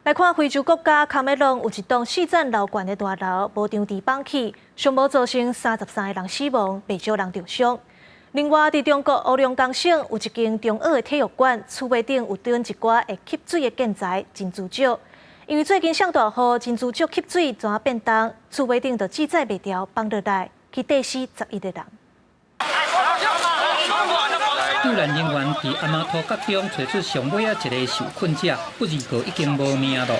來看非洲國家喀麥隆有一棟四層樓懸的大樓無場地崩去，上無造成33個人死亡，袂少人著傷。另外，佇中國黑龍江省有一間中學的體育館，厝尾頂有囤一寡會吸水的建材，珍珠石。因為最近上大雨，珍珠石吸水怎變重，厝尾頂就支載袂牢，崩落來，去硩死11個人。救難人員佇阿媽塗角中揣出上尾仔一个受困者，不過已經無命囉。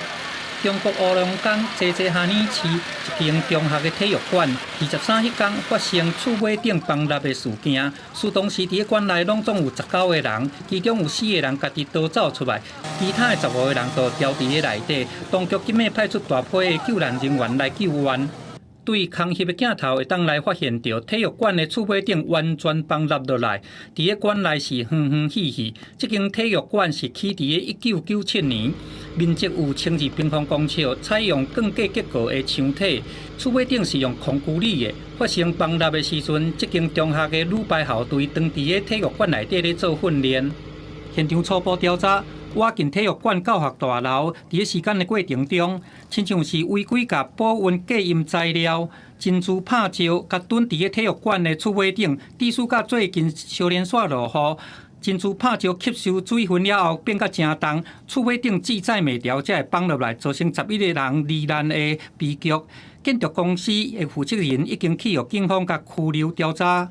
中國黑龍江齊齊哈爾市一間中學的體育館，23彼工發生厝尾頂崩塌的事件。事當時佇館內攏總有19個人，其中有四個人家己逃走出來，其他的15個人都牢佇咧內底。當局今日派出大批的救難人員來救援。對空翕的鏡頭會當來發現著體育館的厝尾頂完全崩塌落來，佇咧館內是昏昏去去。這間體育館是起佇咧1997年，面積有1200平方公尺，採用鋼架結構的牆體，厝尾頂是用空龜里的。發生崩塌的時陣，這間中學的女排校隊當佇咧體育館內底咧做訓練。現場初步調查，倚近體育館教學大樓，佇咧時間的過程中，親像是違規共保溫隔音材料、珍珠拍石，共囤佇咧體育館的厝尾頂，致使到最近小連續落雨，珍珠拍石吸收水分了後變甲誠重，厝尾頂支載袂牢，才會崩落來，造成11個人罹難的悲劇。建築公司的負責人已經去予警方共拘留調查。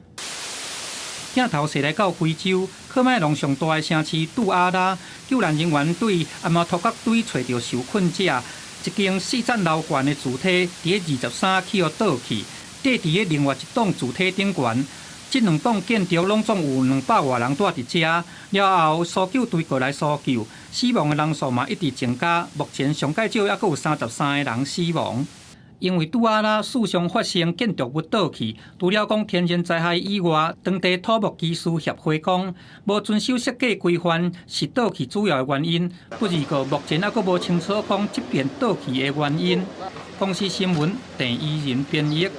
鏡頭踅來到非洲，喀麥隆上大的城市杜阿拉，救難人員對阿媽塗角堆揣著受困者，一間四層樓懸的柱體佇咧23去予倒去，硩佇咧另外一棟柱體頂懸。這兩棟建築攏總有200外人蹛佇遮，了後搜救隊過來搜救，死亡的人數嘛一直增加，目前上蓋少猶閣有33個人死亡。因為杜阿拉時常發生建築物倒去，除了講天然災害以外，當地土木技師協會講，無遵守設計規範是倒去主要的原因。不過目前猶閣無清楚講這片倒去的原因。公視新聞鄭怡仁編譯。